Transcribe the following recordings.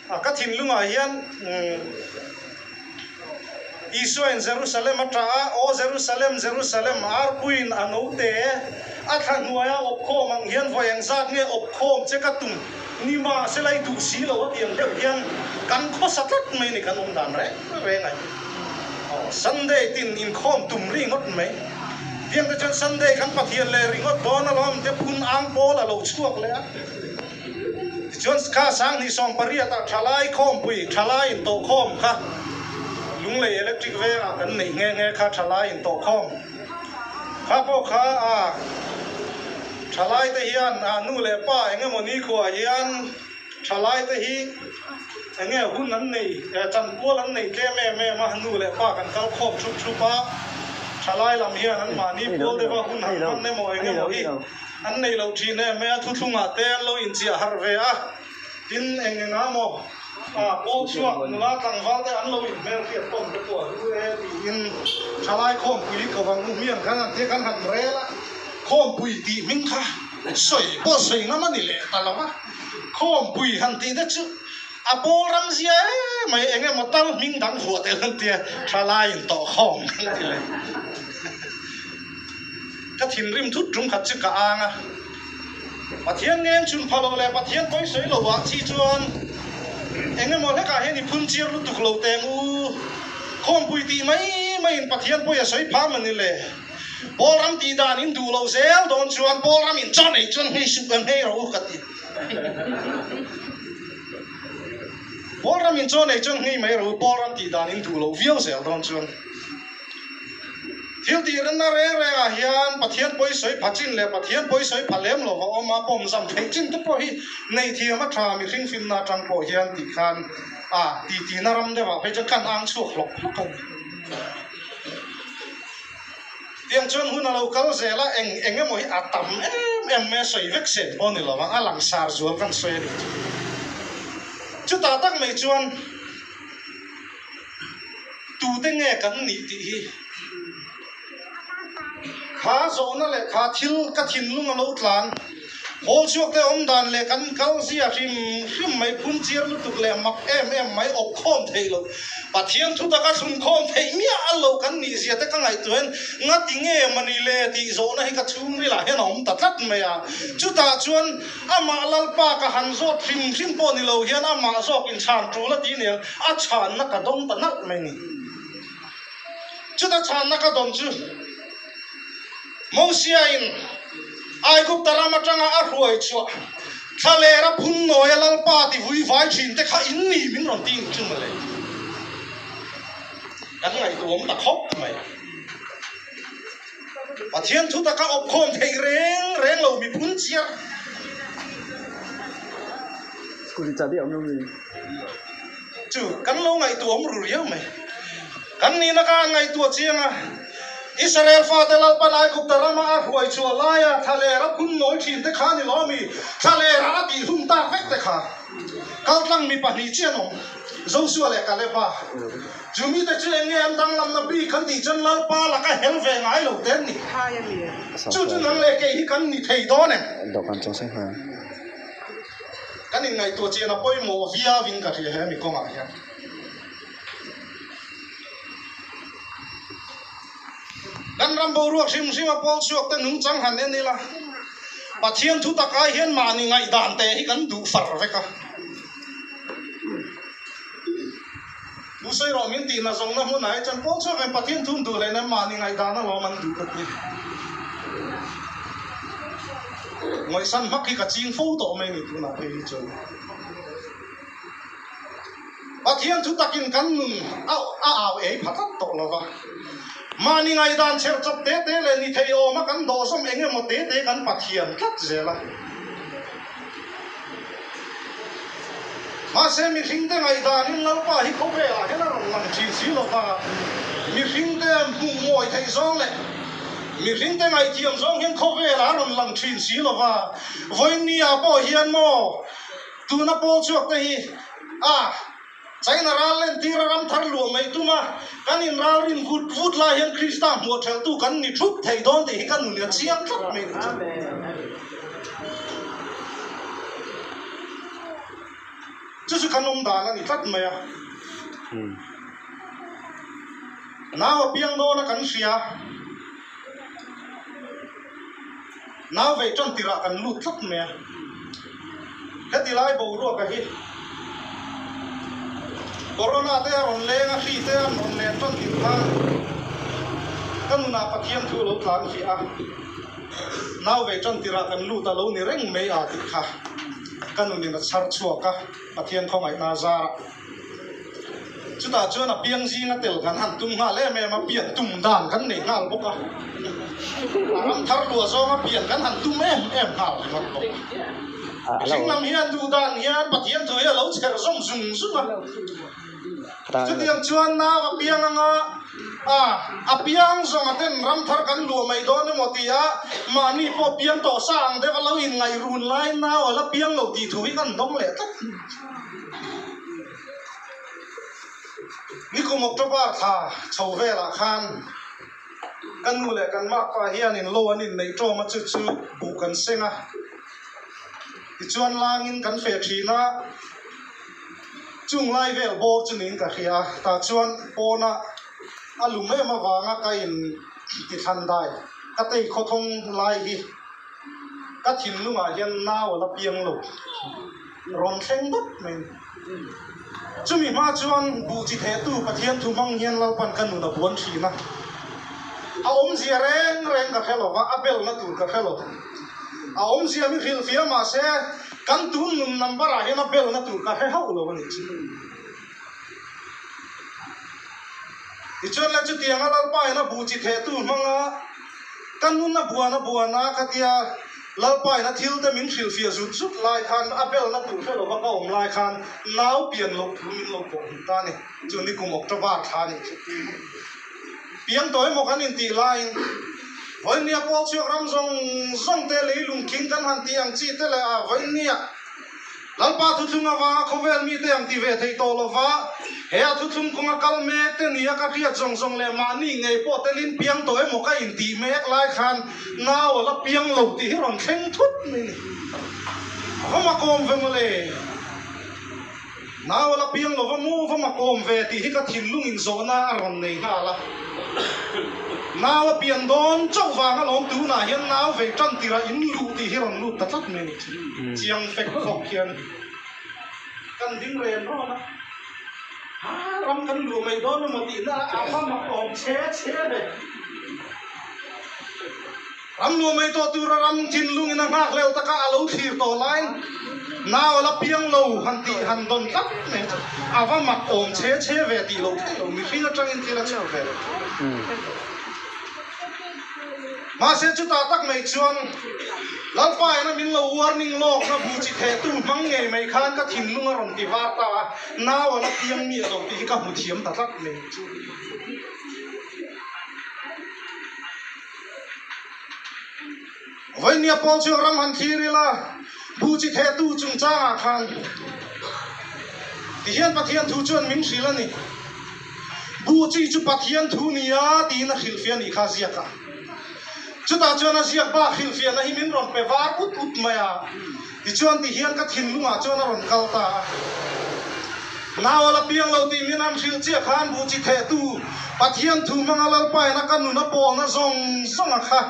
Ka thinlungah hian Isuain Jerusalem a ṭah a, Aw Jerusalem, Jerusalem, arpuiin a note a thla hnuaia awp khawm ang hian vawi engzat nge awp khawm che ka tum ni mahsela i duh si lo a ti ang deuh hian kan khawsa tlat mai ni kan awm dan reng reng a hi. Aw Sunday tin inkhawm tum ringawt mai. Tiang te chuan Sunday kan Pathian leh ringawt dawn alawm te phun ang pawl a lo chhuak leh a. Tichuan kha 2018 ah thalai khawmpui, thalai intawhkhawm kha Lunglei Electric vengah kan neih nghe nghe kha thalai intawhkhawm kha pawh kha a thalai te hian a nu leh pa eng emaw ni khuah hian thalai te hi eng nge hun an nei chanpual an nei tlem em em a nu leh pa kan kal khawm thup thup a thalai lam hian an mahni pual deuha hun han hman emaw eng emaw hi An nei lo thin em mai a, thuthlungah te an lo inchiah harh ve a, tin eng eng a maw pawl chhuak nula tlangval te an lo inhmelhriat tawn te pawh a hlu e tiin thalai khawmpui ko vang u hmiang khan an tia kan han rel a, khawmpui tih hming kha sawi pawh sawi ngam a ni leh ta lo a, khawmpui han tih te chu a pawl ram zia em mai eng emaw tal hming dang vuah tel an tia thalai intawh khawm kan ti leh. Ka thinrim thut tum khat chu ka ang a, Pathian ngeng chhun pha lo leh Pathian pawi sawi lo ah chi chuan eng emaw hlekah hian i phun chiar lutuk lo teng u, khawmpui tih mai maiin Pathian pawi a sawi pham a ni le. Pawl ram tih dan in duh lo zel dawn chuan pawl ram in chaw nei chuan nghei suh kan nghei rawh u ka ti. Pawl ram in chaw nei chuan nghei mai rawh u, pawl ram tih dan in duh lo viau zel dawn chuan. Thil tih rinna reng rengah hian Pathian pawi sawi pha chin leh Pathian pawi sawi pha lem lo va awm a, pawm zam theih chin te pawh hi nei thiam a tha mihring finna atang pawh hian tih khan a ti tihna ram deuhah phei chuan kan ang chhuak hlawk hlawk a ni. Tiang chuan hun a lo kal zel a, eng eng emaw hi a tam em em mai a sawi vek sen pawh a ni lo ang, a langsar zual kan sawi a nih chu. Chutah tak mai chuan. Tute nge kan nih tih hi kha zawhna leh kha thil ka thinlung a lo tlan. Hawl chhuak te awm dan leh kan kal zia hrim hrim mai phun chiar lutuk leh mak em em mai awp khawm theih loh. Pathian thu taka thlun khawm theih miah a lo kan nih zia te ka ngaihtuah hian ngati nge mani le tih zawhna hi ka chhungrilah hian a awm ta tlat mai a. Chutah chuan amah Lalpa ka han zawt hrim hrim pawh ni lo hian amah zawk inchhan tul a tih nen A chhanna ka dawng ta nalh mai ni. Chuta chhanna ka dawn chu Mosiain Aigupta ram atanga a hruai chhuah thlalera phun nawia Lalpa ti vui vai thin te kha in ni min rawn ti chu mawle. Kan ngaihtuahawm ta khawp mai. Pathian thu taka awp khawm theih reng reng lo mi phun chiar. Scooty chahbi a awm lo mi? Chu kan lo ngaihtuah awm ru riau mai. Kan nihna kha an ngaihtuah chiang a, Israel fate Lalpan Aigupta rama a hruai chhuah laia thlaler a phun nawi thin te kha a ni lo mi? Thlaler a tihhlum tak vek te kha kaltlang mi pahnih chiah an awm, Josua leh Kaleba. Chu mite chu eng nge an danglamna bik kan tih chuan Lalpa laka hel ve ngai lo te an ni. Chu chu nang leh kei hi kan ni thei dawn em? Kan inngaihtuah chian a pawimawh viauin ka hria he mi kawngah hian. Kan ram boruak hrim hrim a pawl chhuak te nungchang han en ila, Pathian thu tak ai hian mahni ngaihdan te hi kan duh far vek a. Thu sawi rawh min tihna zawngna hmunah hi chuan pawl chhuak hian Pathian thu an duh leh nen mahni ngaihdan alawm an duh ka ti. Ngaihsan hmak hi ka ching fo tawh mai ni tunah phei hi chuan. Pathian thu takin kan nun a au ei pha tlat tawh lo va. Mahni ngaihdan chher chawp te te leh ni thei awma kan dawhzawm eng emaw te te kan Pathian tlat zel a. Mahse mihringte ngaihdanin Lalpa hi khawvelah hian a rawn lang thin si lo va, mihringte hmuh mawi theih zawng leh mihringte ngaihthiam zawng hian khawvelah a rawn lang thin si lo va. Vawiinniah pawh hian maw tuna pawl chhuak te hi a China ral lentir a ram thar luah mai tum a, kan inralrin vut vut lai hian Krista hmuh theltu kan ni thup thei dawn tih hi ka nun a chiang tlat mai ni chu. Chu chu kan awm dan a ni tlat mai a. Nau a piang dawn a kan hria. Nau vei tan tirah kan lut tlat mai a. Heti lai boruak a hi Corona te a rawn leng a, hri te an rawn len tan tirh khan ka nunah Pathian thu a lo tlan fiah a. Nau vei tan tirah kan lut a lo ni reng mai a tih kha ka nunin a chhar chhuak a, Pathian khawngaihna a zar a. Chutah chuan a piang zinga tel kan han tum nghal em em a, pian tum dan kan nei nghal bawk a. A ram thar luah zawnga pian kan han tum em em nghal ringawt bawk. Mihring lam hian duh dan hian Pathian thu hi a lo chher zawm zung zung a. Chutiang chuan nau a piang anga a a piang zawnga ten ram thar kan luah mai dawn emaw ti a, mahni pawh piang tawh sa ang deuh a lo inngaih run laiin nau a la piang lo tih thu hi kan dawng leh tlat. Nikum October thla chho velah khan ka nu leh kan makpa hianin lo an inneih tawm a, chu chu buh kan seng a, tichuan langin kan feh thin a, chung lai vel bawr chu niin ka hria a, tah chuan pawna a lum em avanga ka in tithlan dai ka tei khawthawng lai hi ka thinlungah hian nau a la piang lo. Rawn thleng dawt mai a ni. Chumi hma chuan buh chi thehtu Pathian thu hmang hian Lalpan ka nun a buan thin a. A awmzia reng reng ka hre lo va, a belna tur ka hre lo. A awmzia mi hrilhfiah mahse kan tun nun number ah hian a belna tur ka hre hauh lo a nih chu. Tichuan le chutianga Lalpa in a buh chi thehtu hmanga ka nun a buan a buan a khatia Lalpa in a thil te min hrilhfiah zut zut lai khan a belna tur hre lova ka awm lai khan nau pian loh thu min lo pawh hmu ta a ni. Chu nikum October thla a nih chu. Piang tawh emaw kan intih laiin Vawinia Pawlchhuak ram zawng zawng te leilung khing kan han tih ang chi te leh a Vawinia Lalpa thuthlung avanga khawvel mite ang ti ve thei tawh lova, he a thuthlung kawnga kal mek te nia ka hriat zawng zawng leh mahni ngei pawh telin piang tawh emaw ka intih mek lai khan nau a la piang lo tih hi rawn thleng thut mai a ni. A va makawm ve mawle. Nau a la piang lova mu va makawm ve tih hi ka thinlung inzawhna a rawn nei nghal a. Nau a pian dawn chauh vang alawm tunah hian nau vei tan tirah in luh tih hi rawn lut ta tlat mai a ni. Chiang fek fawk hian kan ding ren rawn a, ha ram kan luh mai dawn emaw tihna a va makawm chhe chhe ve. Ram luah mai tawh tura ram thinlungin a nghak lel taka a lo thlir tawh laiin nau a la piang lo han tih han dawn tlat mai chu a va mak awm chhe chhe ve tih lo theih lo, mihring atangin thil a chheu ve lo. Mahse chutah tak mai chuan Lalpa ina min lo warning lawkna bu chi thehtu hmang ngei mai khan ka thinlung a rawn ti var ta a, nau a la piang miah lo tih hi ka hmu thiam ta tlat mai. Vawinia Paul chu ram han thlir ila, bu chi thehtu chungchangah khan tihian Pathian thu chuan min hrilh a ni. Bu chi chu Pathian thu nia tiin a hrilhfiah a nih kha a ziak a. Chutah chuan a ziak bak hrilhfiahna hi min rawn pe var ut ut mai a. Tichuan tihian ka thinlungah chuan a rawn kal ta a. Nau a la piang lo tih min an hrilh chiah khan bu chi thehtu Pathian thu hmanga Lalpaina ka nun a pawlna zawng zawnga kha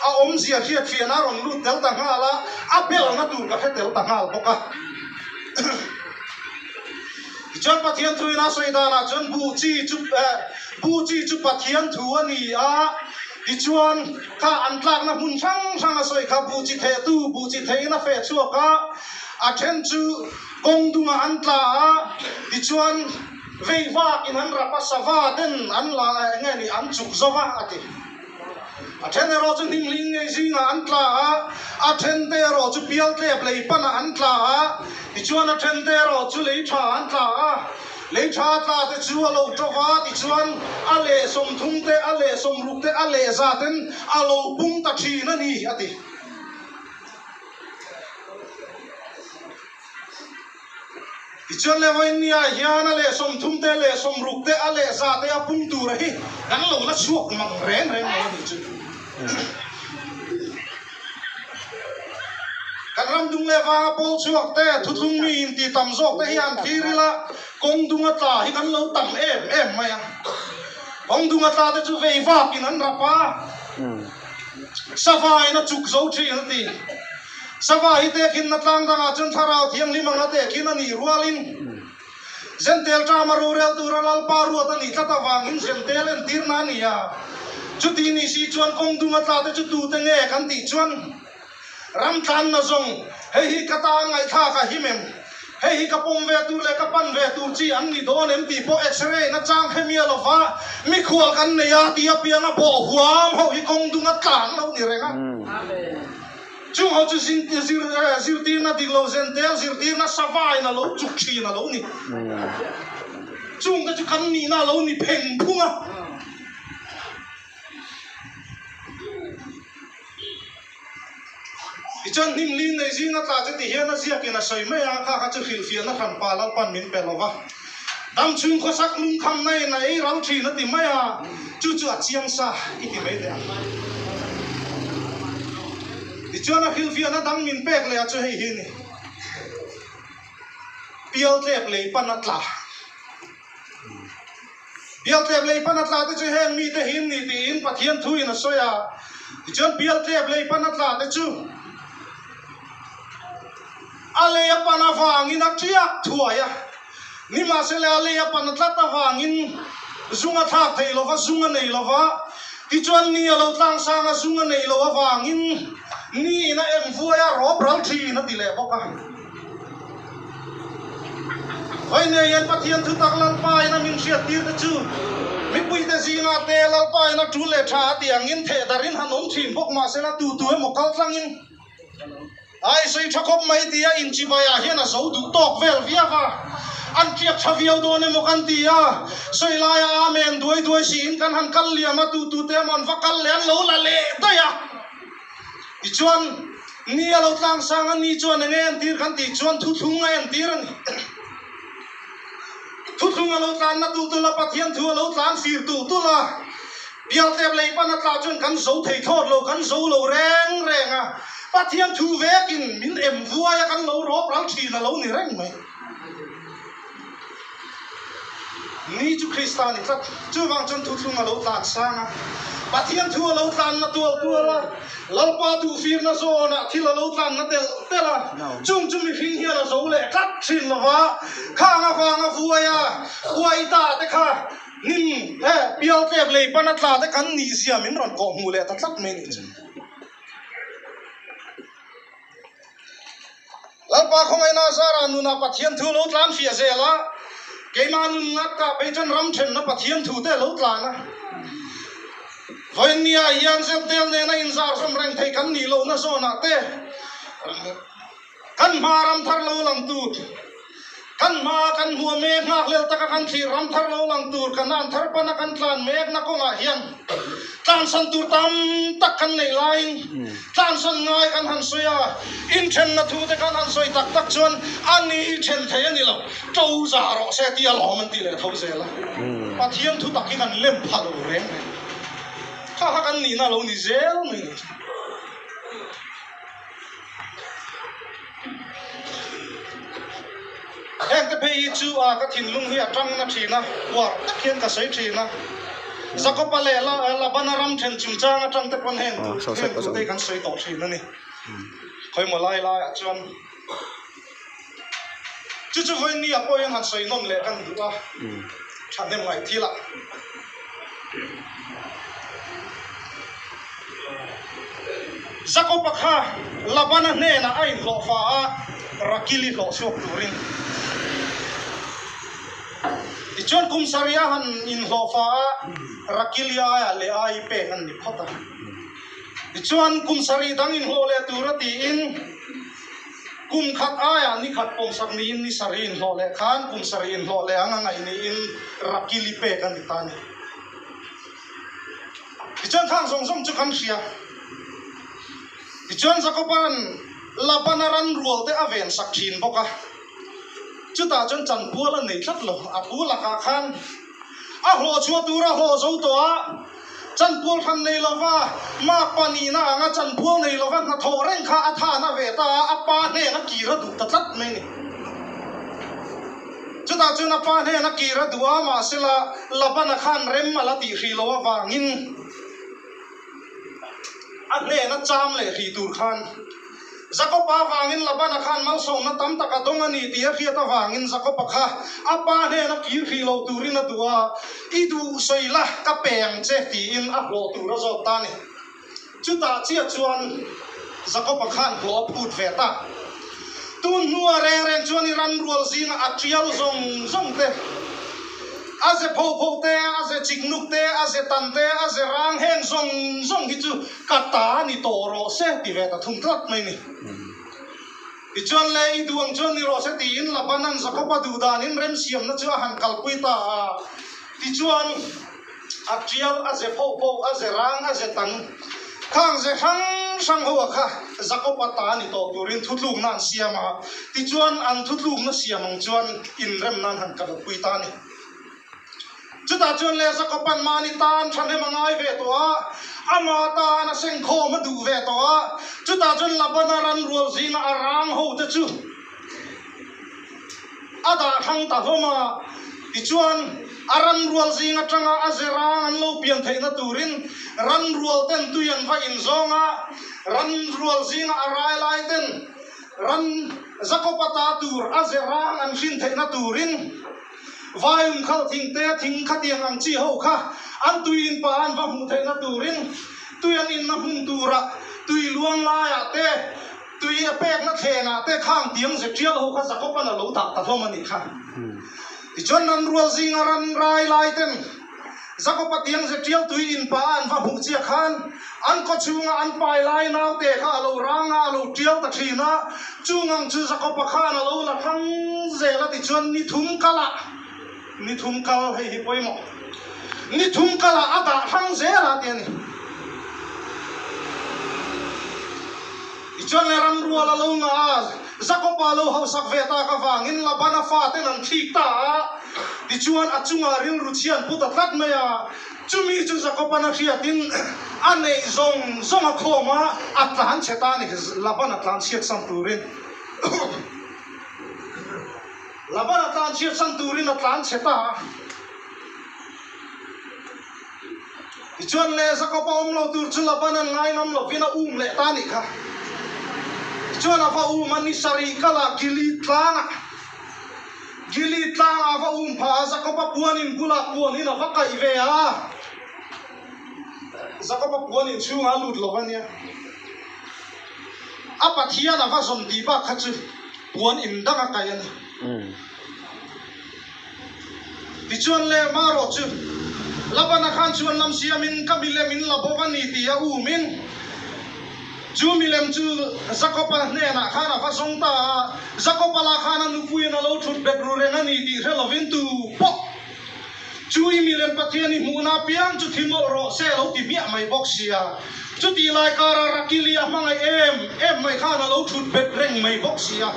a awmzia hriatfiahna a rawn lut tel ta nghal a, a belna tur ka hre tel ta nghal bawk a. Tichuan Pathian thuin a sawi danah chuan bu chi chu bu chi chu Pathian thu a ni a, tichuan kha an tlakna hmun hrang hrang a sawi kha bu chi thehtu bu chi theihin a feh chhuak a, a then chu kawng dungah an tla a, tichuan vei vakin an rap a, sava ten an la eng nge ni an chuk zo va a ti. A then erawh chu hnimhling ngei zingah an tla a, a then te erawh chu pial tlep lei panah an tla a, tichuan a then te erawh chu lei tha an tla a. Lei tha tla te chu a lo to va, tichuan a leh 30 te, a leh 60 te, a leh za ten a lo pung ta thin a ni, a ti. Tichuan le vawiin ah hian a leh 30 te, leh 60 te, a leh za te a pung tura hi kan lo la chhuak mang reng reng lo a nih chu. Kan ram. Ram dung leh vanga pawl chhuak te, thuthlung mi inti tam zawk te hi han thlir ila, kawng dunga tla hi kan lo tam em em mai a. Kawng dunga tla te chu vei vakin an rap a, sava in a chuk zo thin a ti. Sava hi tehkhinna tlang dangah chuan thlarau thianghlim anga tehkhin a nih rualin, Zentel ṭama rorel tura Lalpa ruat a nih tlat avangin Zentel entirna a ni a. Chuti ni si chuan kawng dunga tla te chu tute nge kan tih chuan ram tlanna zawng hei hi ka tan ngaihthlak a him em? Hei hi ka pawm ve tur leh ka pan ve tur chi an ni dawn em tih pawh x-ray na chang hre miah lova mikhual kan nei a tih apianga bawh huam ho hi kawng dunga tla an lo ni reng a. Chung ho chu zirtirna dik lo zen tel zirtirna savain a lo chuk thin a lo ni. Chung te chu kan nihna a lo ni pheng phung a. Tichuan hnim lin nei zinga tla chu ti hian a ziakin a sawi mai a, kha kha chu hrilhfiahna hranpa Lalpan min pe lo va. Dam chhung khawsak lungkhamna in a ei ral thin a ti mai a, chu chu a chiang sa i ti mai teh ang. Tichuan a hrilhfiahna dang min pek leh a chu hei hi a ni, Pialtlep lei pan a tla. Pialtlep lei pan a tla te chu heng mite hi an ni tiin Pathian thuin a sawi a. Tichuan pialtlep lei pan a tla te chu A lei a pan avangin a tiak thuai a, nimahsela a lei a pan a tlat avangin zung a thlak thei lo va, zung a nei lo va. Tichuan ni a lo tlang sang a, zung a nei lo avangin ni in a em vuai a, rawp ral thin a ti leh bawk a. Vawi nei hian Pathian thutak Lalpa in a min hriat tir te chu mipuite zingah te Lalpa in a tul leh tha a tih angin theh darin han awm thin bawk mahsela tu tu emaw kal tlangin Ai sawi tha khawp mai tia inchibaiah hian a zo duh tawk vel viau a, an tiak tha viau dawn emaw kan ti a, sawi laia Amen duai duai siin kan han kal liam a, tu tu te emaw an va kal leh an lo la leh daih a. Tichuan, ni a lo tlang sang a, ni chuan enge entir kan tih chuan thuthlung a entir a ni. Thuthlung a lo tlanna tu tul a, Pathian thu a lo tlan fir tu tul a, Bialtlep lei pan a tla chuan kan zo thei thlawt lo, kan zo lo reng reng a, Pathian thu vekin min em vuai a, kan lo rawp ral thin a lo ni reng mai. Ni chu Krista a ni tlat, chuvang chuan thuthlung a lo tlan sang a, Pathian thu a lo tlanna tual tual a, Lalpa duhfirna zawnah thil a lo tlanna telh telh a, chung chu mihring hian a zo leh tlat thin lo va, khang avanga vuai a, uai ta te kha Hnim he pialtlep lei pana tla te kan nih zia min rawn kawh hmuh leh ta tlat mai nih chu. Lalpa khawngaihna zara nunah Pathian thu lo tlan fiah zel a, keimah nun ngat kah phei chuan ram thenna Pathian thu te lo tlan a. Vawiinnia hian Zentel nena inzar zawm reng thei kan nih lohna zawnah te Kan hma ram thar lo lang tur, kan hma kan hmuh mek nghakhlel taka kan thlir ram thar lo lang tur, kan an thar pana kan tlan mekna kawngah hian tlansan tur tam tak kan neih laiin tlansan ngai kan han sawi a, inthenna thu te kan han sawi tak tak chuan a ni then thei a ni lo, to za rawh se tia lawm an ti leh tho zel a, Pathian thu tak hi kan lem pha lo reng reng, kha kha kan nihna lo ni zel mai ni. Heng te phei hi chu a ka thinlung hi a tang na thin a, uar tak hian ka sawi thin a. Jakob-a leh Labana ram then chungchang atang te pawn heng heng thu te hi kan sawi tawh thin a ni. Khawimaw lai laiah chuan chu chu vawiin ah pawh hian han sawi nawn leh kan duh a, thahnem ngaih thil ah. Jakob-a kha Labana hnenah a inhlawhfa a, Rakili hlawh chhuak turin. Tichuan kum sarih a han inhlawhfa a, Rakili aiah leh ai pek an ni phawt a. Tichuan kum sarih dang inhlawh leh tura tiin kum khat aiah ni khat pawmsak niin ni sarih inhlawh leh khan kum sarih inhlawh leh ang a ngaih niin Rakili pek a ni ta a ni. Tichuan khang zawng zawng chu kan hria. Tichuan Jakoba'n Labana ran rual te a ven sak thin bawk a. Chutah chuan chanpual a nei tlat lo. A pu lakah khan a hlawh chhuah tur a hlawh zo tawh a. Chanpual hran nei lova makpa nihna anga chanpual nei lova hnathawh reng kha a thahna ve ta a, a pa hnen a kir a duh ta tlat mai ni. Chutah chuan a pa hnen a kir a duh a, mahsela Labana khan rem a la tih hrih loh avangin a hnen a cham leh hrih tur khan Jakob-a avangin Labana khan malsawmna tam tak a dawng a ni tih a hriat avangin Jakob-a kha a pa hnena kir hrih lo turin a duh a, I duh sawi la, ka pe ang che tiin a hlawh tur a zawt ta a ni. Chutah chiah chuan Jakob-a khan hlawh a phut ve ta. Tun hnuah reng reng chuan i ram rual zinga a tial zawng zawng te, a ze pho pho te, a ze chiknuk te, a ze tan te, a ze rang heng zawng zawng hi chu Ka ta ni tawh rawh se ti ve ta thung tlat mai ni. Tichuan le i duh ang chuan ni rawh se tiin Labanan Jakoba duh danin remsiamna chu a han kalpui ta a. Tichuan a tial, a ze phoh phoh, a ze rang, a ze tang, khang ze hrang hrang ho a kha Jakoba ta ni tawh turin thutlukna an siam a. Tichuan an thutlukna siam ang chuan inremna an han kalpui ta a ni. Chutah chuan le Jakoban mahni tan thahnem a ngai ve tawh a, ama tan a sengkhawm a duh ve tawh a. Chutah chuan Labana ran rual zinga a rang ho te chu a dah hrang ta hlawm a. Tichuan, a ran rual zing atanga a ze rang an lo pian theihna turin ran rual ten tui an va inzawng a, ran rual zinga a rai lai ten ran Jakoba ta tur a ze rang an hrin theihna turin, Vaium khal thing te thing khatiang ang chi ho kha an tui in pa an va hmuh theihna turin tui an inna hmun turah tui luang laiah te tui a pekna thlenah te khang tiang ze tial ho kha Jakoban a lo dah ta hlawm a nih kha. Tichuan ran rual zinga ran rai lai ten Jakoba tiang ze tial tui in pa an va hmuh chiah khan an kaw chhunga an pai lai naute kha a lo rang a, a lo tial ta thin a. Chung ang chu Jakoba khan a lo la hrang zel a tichuan ni thum kalah, ni thum kal hei hi pawimawh, ni thum kalah a dah hrang zel a ti a ni. Tichuan le ram rual a lo ngah a, Jakoba lo hausak ve tak avangin Labana faten an thik ta a. Tichuan, a chungah rilru chhian pu ta tlat mai a, chumi chu Jakoban a hriatin a neih zawng zawng a khawm a, a tlan chhe ta a ni, Laban a tlan chhiat san turin Laban a tlan chhiat san turin a tlan chhe ta a. Tichuan le Jakob a awm lo tur chu Laban an ngaingam lovin a um leh ta a nih kha. Tichuan a va um a, ni sarih kala Gilead tlangah. Gilead tlangah a va um phah a, Jakoba puanin bulah puanin a va kaih ve a. Jakoba puanin chhungah a lut lo a nia. A Pathian a va zawm tih bak kha chu puan in dang a kaih a ni. Tichuan le marawh chu Labana khan chuan lam siamin ka milem in la bawk a ni tih a umin chu milem chu Jakoba hnenah khan a va zawng ta a, Jakoba lah khan a nupuiin a lo thut bet ru reng a ni tih hre lovin tu pawh chu i milem Pathian i hmuhna apiang chu thi mawlh rawh se a lo ti hmiah mai bawk sia. Chutih lai kara Rakili a hmangaih em em mai khan a lo thut bet reng mai bawk si a.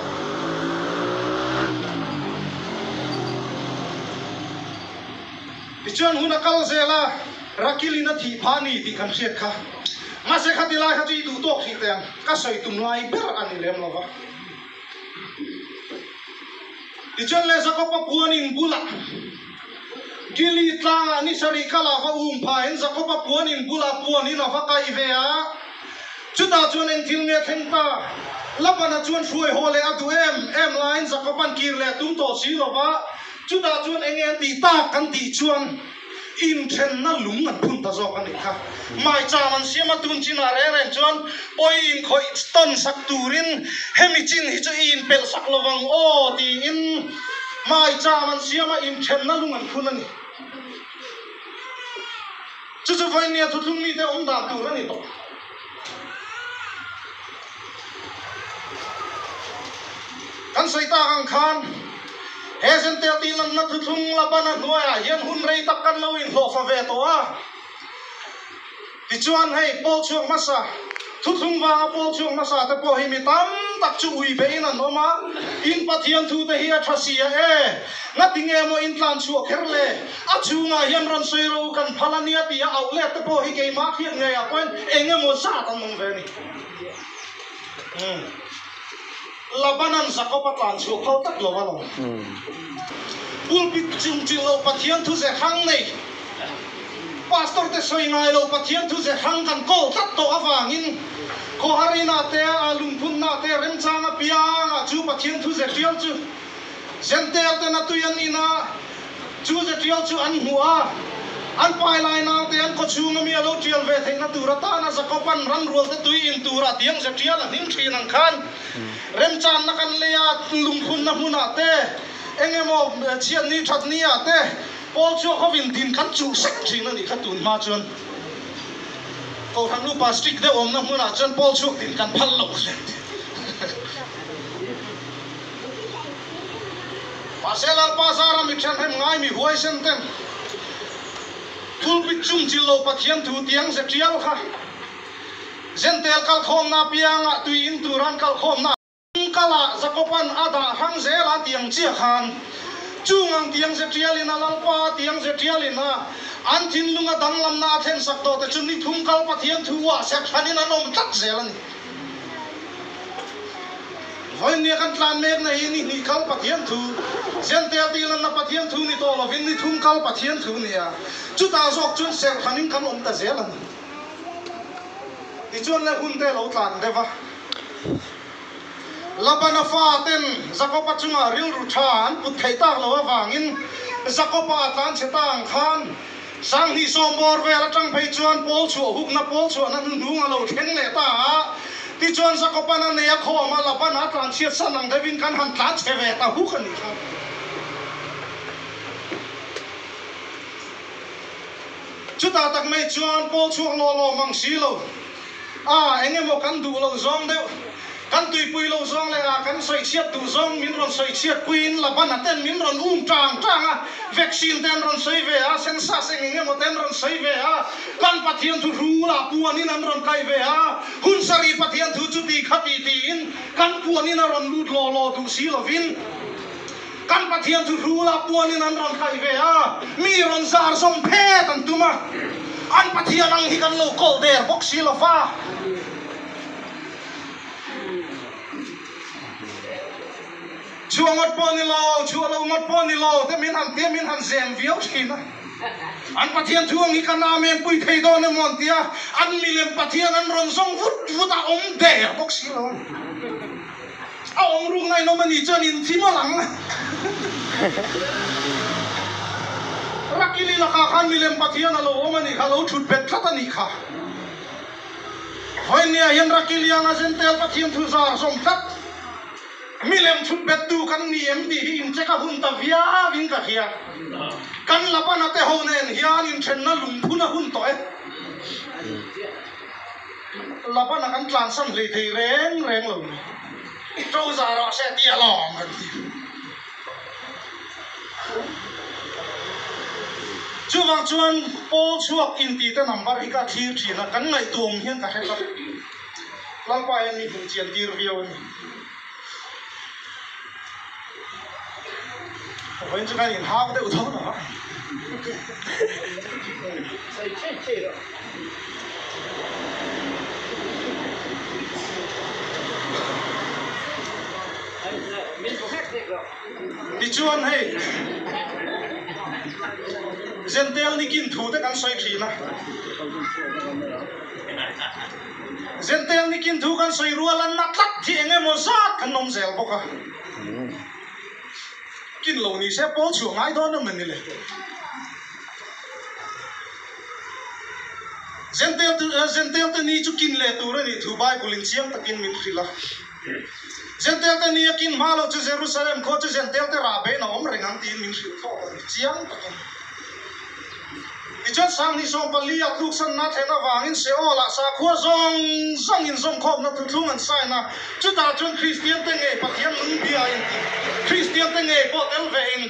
Tichuan hun a kal zel a, Rakilin a thih phah a ni tih kan hriat kha. Mahse khati lai kha chu i duh tawk hrih teh ang, ka sawi tum lai ber a ni lem lo va. Tichuan le Jakob-a puanin bulah Gili tlangah ni sarih kala va um phahin Jakob-a puanin bulah puanin a va kaih ve a. Chutah chuan eng thil nge thleng ta? Labana chuan hruai haw leh a duh em em laiin Jakob-a'n kir leh a tum tawh si lo va. Chutah chuan eng nge an tih tak kan tih chuan inthenna lung an phun ta zawk a nih kha. Maicham an siam a tun chinah reng reng chuan pawi inkhawih tawn sak turin hemi chin hi chu i inpelh sak lo vang aw tiin maicham an siam a inthenna lung an phun a ni. Chu chu vawinia thuthlung mite awm dan tur a ni tawh. Kan sawi tak ang khan he Zentel tih lanna thuthlung la ban a hnuaiah hian hun rei tak kan lo inhlawhfa ve tawh a. Tichuan hei pawl chhuak hmasa. Thuthlung vanga pawl chhuak hmasa te pawh hi mi tam tak chu ui beihin an awm a, in Pathian thu te hi a tha sia e, ngati nge maw in tlan chhuah kher le, a chhungah hian rawn sawi ro kan phal a nia tia auh let te pawh hi keimah hriat ngeiah pawhin eng emaw zat an awm ve a ni. Umm. Labanan Jakob a tlan chhuah phal tak lo a lo. Pulpit chung chilh lo Pathian thu ze hrang nei. Pastor te sawi ngai lo Pathian thu ze hrang kan kawl tlat tawh avangin khawharina te a lungphunna te remchang apiangah chu Pathian thu ze tial chu Zentel ten a tui an in a, chu ze tial chu an hmuh a, an pai lai naute an khawchhung ami a lo tial ve theihna tur atana Jakoban ranrual te tui in turah tiang ze tial a hnim thin ang khan remchanna kan lei a, lungphunna hmunah te eng emaw chhiatni thatni ah te Pawl chhuak hovin din kan chuh sek thin a nih kha tun hma chuan Kohhran upa strict deuh awmna hmunah chuan pawl chhuak din kan phal lo hle. Mahse Lalpa zara mi thenhrem ngai mi huaisen ten pulpit chung chil lo Pathian thu tiang ze tial kha Zentel kalkhawmna apiangah tui in tur an kalkhawmna Kala Jakoban a dah hrang zel a tiang chiah khan chung ang tiang ze tialin a Lalpa tiang ze tialin a an thinlunga danglamna a thlen sak tawh te chu ni thum kal Pathian thu ah sek hranin an awm tlat zel a ni. Vawinia kan tlan mekna hi ni hnih kal Pathian thu, Zentel tihlanna Pathian thu ni tawh lovin ni thum kal Pathian thu nia, chutah zawk chuan serh hranin kan awm ta zel a ni. Tichuan le hun te lo tlan deuh a. Labana fa ten Jakoba chungah rilru tha an put theih tak loh avangin Jakoba a tlan chhe ta ang khan Sanghnih sawmbawr vel atang phei chuan pawl chhuah hukna pawl chhuahna hnuhnung a lo thleng leh ta a. Tichuan Jakoban a nei a khawm a, Labana a tlan chhiat san ang deuhin kan han tlan chhe ve ta huk a nih kha. Chutah tak mai chuan pawl chhuak lawh lawh mang si lo. A, eng emaw kan duh loh zawng deuh, kan tuipui loh zawng leh a kan sawi chhiat duh zawng min rawn sawi chhiat puiin Labana ten min rawn um tang tang a, vaccine te an rawn sawi ve a, census eng eng emaw te an rawn sawi ve a, kan Pathian thu hrul ah puanin an rawn kai ve a, hun sarih Pathian thu chu ti kha ti tiin kan puanin a rawn lut law law duh si lovin kan Pathian thu hrul ah puanin an rawn kai ve a, mi rawn zar zawm phet an tum a, an Pathian ang hi kan lo kawl der bawk si lova. Chhuah ngawt pawh ni lo, chhuah lo ngawt pawh ni lo te min han tia min han zem viau thin a. An Pathian thu ang hi kan amen pui thei dawn emaw an tia, an milem Pathian an rawn zawng vut vut a awm der bawk si lo. A awm ruk ngaihnawm a nih chuan in thi mawlh ang. Rakili lakah khan milem Pathian a lo awm a nih kha, lo thut bet tlat a nih kha. Vawinia hian Rakilianga Zentel Pathian thu zar zawm tlat. Milem thut bettu kan ni em tih hi incheck a hun ta viau in ka hria. Kan Labana te ho nen hian inthenna lungphun a hun tawh e. Labana kan tlansan hlei thei reng reng lo ni. Trouser rawh se tih a lawm kan ti. Chuvang chuan pawl chhuak intite number hi ka thlir thin a, kan ngaihtuah awm hian ka hre tlat. Lalpa hian mi hmuh chian tir viau a ni. Vawiin chu kan inhak deuh tho lo a. Tichuan hei Zentel nikin thu te kan sawi thin a, Zentel nikin thu kan sawi rual a na tlat hi eng emaw zat kan awm zel bawk a, kin lo ni se pawl chhuah ngai dawn em ni le? Zentel te ni chu kin leh tur a nih thu Bible in chiang takin min hrilh a. Zentel te ni a kin hma lo chu Jerusalem khua chu Zentel te rah bein a awm reng ang tiin min hrilh thlawt a ni chiang takin. Tichuan Sanghnih 14 ah tluksanna thlen avangin Seol ah sakhua zawng zawng inzawmkhawmna thuthlung an sign a, chutah chuan Kristian te ngei Pathian nung bia in tih Kristian te ngei pawh tel ve in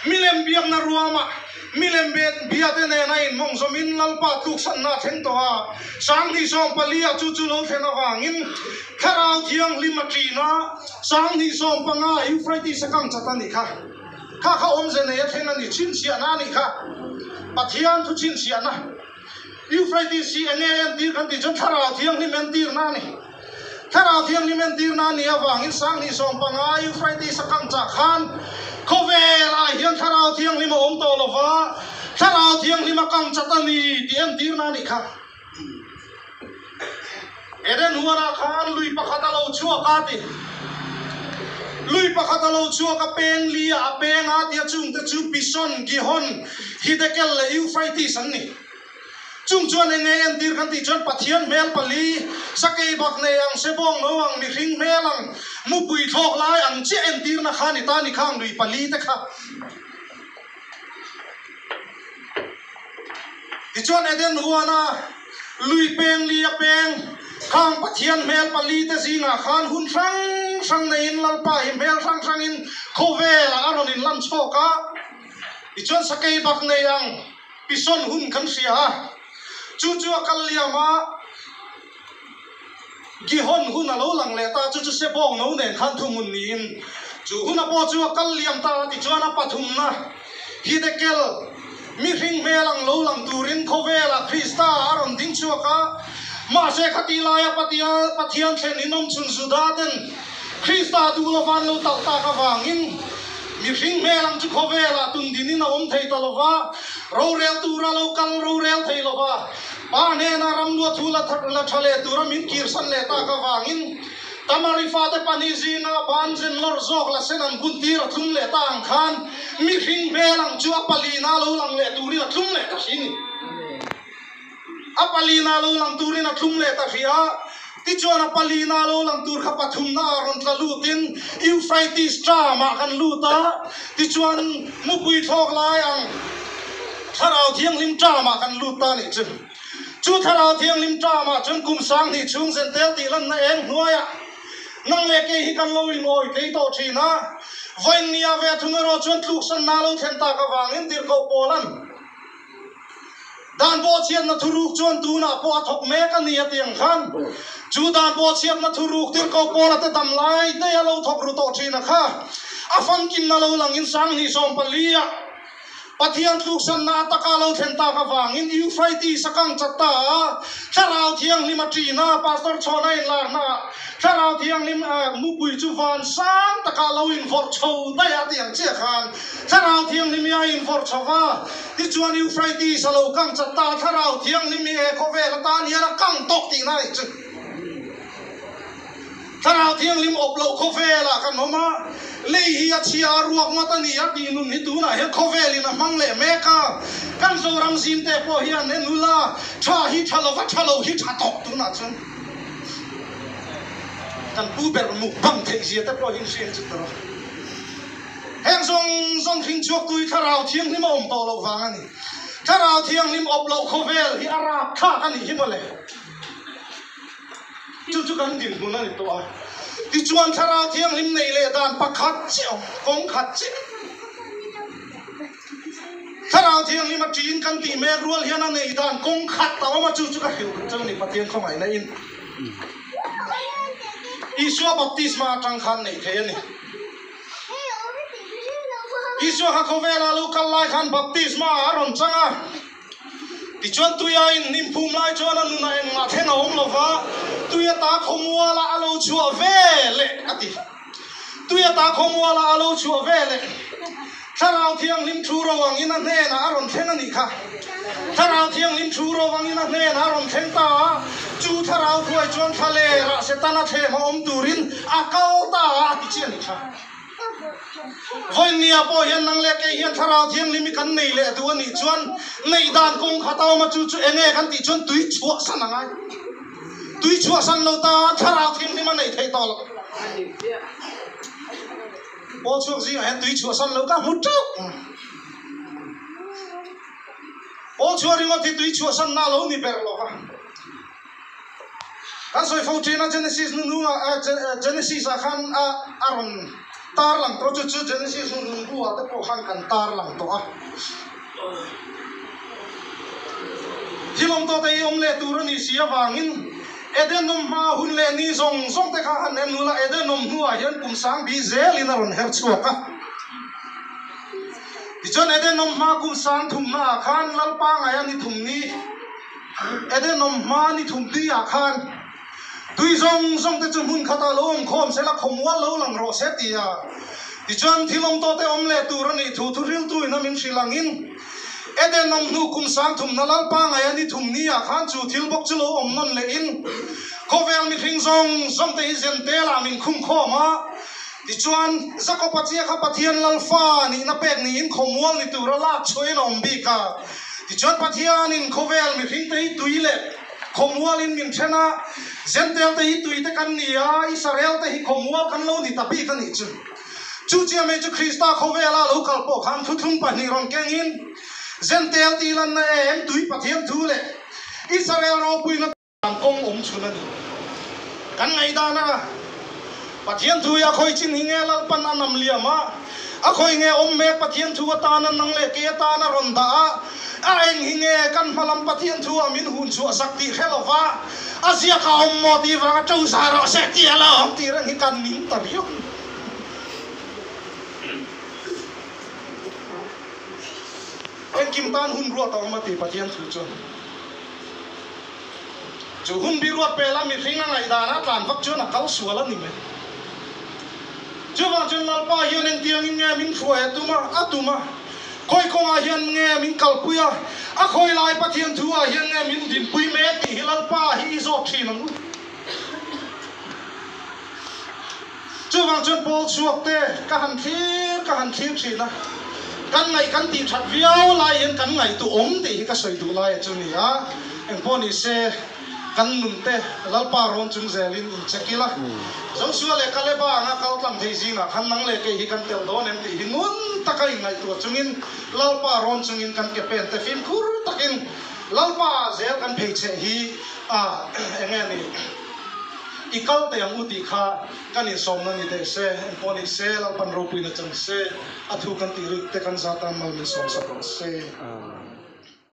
milem biakna ruamah. Milem biate nena inmawng zawmin Lalpa tluksanna a thleng tawh a, Sanghnih 14 ah chu chu lo thlen avangin Thlarau Thianghlim a ṭin a, Sanghnih 15 Euphrates a kang chat a nih kha. Kha kha awmze nei a thleng a ni, chhinchhiahna a nih kha. Pathian thu chhinchhiahna. Euphrates hi enge entir kan tih chuan Thlarau Thianghlim entirna a ni. Thlarau Thianghlim entirna a nih avangin Sanghnih 15 Euphrates a kang chah khan khawvelah hian Thlarau Thianghlim a awm tawh lo va, Thlarau Thianghlim a kang chat a ni tih entirna a nih kha. Eden huanah khan lui pakhat a lo chhuak a ti. Lui pakhat a lo chhuak a, peng li ah a peng a tia chungte chu Pison, Gihon, Hidekel leh Euphrates an ni. Chung chuan eng nge entir kan tih chuan Pathian hmel pali, sakei bak nei ang, sebawng no ang, mihring hmel ang, mupui thlawk lai ang chiah entirna kha ni ta ni khang lui pali te kha. Tichuan Eden huana lui peng li a peng khang Pathian hmel pali te zingah khan hun hrang hrang neiin Lalpa hi hmel hrang hrangin khawvelah a rawn inlan chhawk a. Tichuan sakei bak nei ang Pison hun kan hria a, chu chu a kal liam a, Gihon hun a lo lang leh ta, chu chu Sebawng no nen khan thuhmun niin chu huna pawh chu a kal liam ta a, tichuan a pathumna Hidekel mihring hmel ang lo lang turin khawvelah Krista a rawn ding chhuak a, mahse khati laia Pathian thlen inawm chhun Juda ten Krista duh lova an lo talh tak avangin mihring hmel ang chu khawvelah tundinin a awm thei ta lova, rorel tura lo kal rorel thei lova, Pa hnena ramlua thu la la tha leh tura min kirsan leh tak avangin Tamari fate pahnih zinga ban zen lawr zawk la sen an bun tir a tlum leh ta ang khan mihring hmel ang chu a palina lo lang leh turin a tlum leh ta hri ni. A palina lo lang turin a tlum leh ta hri a, tichuan a palina lo lang tur kha pathumna ah rawn tla lutin Euphrates tram ah kan lut a, tichuan mupui thlawk lai ang Thlarau Thianghlim tram ah kan lut ta nih chu. Chu Thlarau Thianghlim tram ah chuan kum 2000 chhung zentel tih lanna eng hnuaiah nang leh kei hi kan lo ingawi tlei tawh thin a, vawiinnia ve thung erawh chuan tluksanna lo thlen tak avangin tirhkoh Paula'n Dan bawhchhiatna thuruk chuan tunah pawh a thawk mek a ni a ti ang khan chu dan bawhchhiatna thuruk tirhkoh Paula te dam lai daih a lo thawk ru tawh thin a kha a famkimna lo langin 2014 ah Pathian tluksanna a taka lo thlen tak avangin Euphrates a kang chat ta a, Thlarau Thianghlim a ṭin a, Pastor Chhawna inlarna ah Thlarau Thianghlim mupui chu van sang takah lo invawrh chho daih a ti ang chiah khan Thlarau Thianghlim hi a invawrh chho va, tichuan Euphrates a lo kang chat ta a, Thlarau Thianghlim hi he khawvel atan hian a kang tawk tihna a nih chu. Thlarau Thianghlim awp loh khawvelah kan awm a, lei hi a chhia a ruak ngawt a ni a tih nun hi tunah hian khawvelin a hmang leh mek a, kan Zoram zimte pawh hian en ula, tha hi tha lova tha lo hi tha tawh tunah chuan kan pu ber mukbang theih zia te pawh hi hriat chu tawh a. Heng zawng zawng hring chhuak tui Thlarau Thianghlim a awm tawh loh vang a ni. Thlarau Thianghlim awp loh khawvel hi a rapthlak a nih hi mawle. Chu chu kan dinhmun a ni tawh a. Tichuan Thlarau Thianghlim neih leh dan pakhat chiah awm, kawng khat chiah. Thlarau Thianghlim a ṭin kan tih mek rual hian a neih dan kawng khat a awm a, chu chu ka hrilh duh chu a ni Pathian khawngaihna in. Isua baptisma aṭang khan neih theih a ni. Isua kha khawvela lo kal lai khan baptisma a rawn chang a. Tichuan tuia inhnim phum lai chuan a nunah engmah thleng a awm lo va, tui ata khawmuala a lo chhuah ve leh a ti. Tui ata khawmuala a lo chhuah ve leh Thlarau Thianghlim thu ro angin a hnenah a rawn thleng a nih kha. Thlarau Thianghlim thu ro angin a hnenah a rawn thleng ta a, chu Thlarau thuai chuan thla lerah Setana thlem a awm turin a kal ta a, a ti chiah a nih kha. Vawinia pawh hian nang leh kei hian Thlarau Thianghlim hi kan nei leh duh a nih chuan neih dan kawng khat a awm a, chu chu enge kan tih chuan tui chhuahsan a ngai. Tui chhuahsan lo ta Thlarau Thianghlim a neih theih tawh loh. Pawl chhuak zingah hian tui chhuahsan lo ka hmu teuh. Pawl chhuah ringawt hi tui chhuahsan na lo ni ber lo va. Kan sawi fo thin a Genesis nu nunga Genesis ah khan a a rawn tar lang tawh chu chu Genesis nu nung bu ah te pawh khan kan tar lang tawh a. Thil awm tawh te hi awm leh tur a nih si avangin Eden awm hma hun leh ni zawng zawng te kha han en ula, Eden awm hnuah hian kum sang bi zelin a rawn her chhuak a. Tichuan Eden awm hma kum sang thumna ah khan Lalpa ngaia ni thum ni, Eden awm hma ni thum ni ah khan tui zawng zawng te chu hmun khatah lo awm khawm se la, khawmual lo lang rawh se ti a. Tichuan thil awm tawh te awm leh tur a nih thu thuhriltu in a min hrilh angin Eden awm hnu kum sang thumna Lalpa ngaia ni thum ni ah khan chu thil bawk chu lo awm nawn leh in khawvel mihring zawng zawng te hi zen tel ah min khung khawm a. Tichuan Jakob-a chia kha Pathian Lalfa nihna pek niin khawmual ni tura lak chhuahin a awm bik a. Tichuan Pathianin khawvel mihring te hi tui leh khawmualin min then a, Zentel te hi tui te kan ni a, Israel te hi khawmual kan lo ni ta bik a nih chu. Chu chiah mai chu Krista khawvela lo kal pawh khan thuthlung pahnih rawn kengin Zentel tih lanna em tui Pathian thu leh Israel ropuina Dan kawng awm chhun a ni. Kan ngaihdan a, Pathian thu hi a khawi chin hi nge Lalpan a nam liam a, a khawi nge awm mek Pathian thu atana nang leh kei atana rawn dah a, a eng hi nge kan hmalam Pathian thu ah min hun chhuah sak tih hre lo va, a ziak a awm maw tih vanga to za rawh se tih a la awm tih reng hi kan ning ta riau. Engkim tan hun ruat a awm a ti Pathian thu chu. Chu hun bi ruat pela mihring a ngaihdan a tlan vak chuan a kal sual a ni mai. Chuvang chuan Lalpa hian engtiangin nge min hruai a tum a, a tum a, khawi kawngah hian nge min kalpui a, a khawi lai Pathian thu ah hian nge min dinpui mek tih hi Lalpa hi i zawt thin ang u. Chuvang chuan Paul chhuak te ka han thlir ka han thlir thin a, kan ngaih kan tih that viau lai hian kan ngaihtuah awm tih hi ka sawi duh lai a chu ni a, engpawh ni se kan nun te Lalpa rawn chung zelin in check ila, Joshua leh Kaleba anga kal tlang thei zingah khan nang leh kei hi kan tel dawn em tih hi ngun taka in ngaihtuah chungin Lalpa rawn chungin kan ke pen te fimkhur takin Lalpa ah zel kan phei cheh hi a enge ni. I kal teh ang u tih kha kan insawmna ni teh se, engpawh ni se, Lalpan ropuina chang se, a thu kan tih rik te kan zat tan mal min sawm sak rawh se. Amen.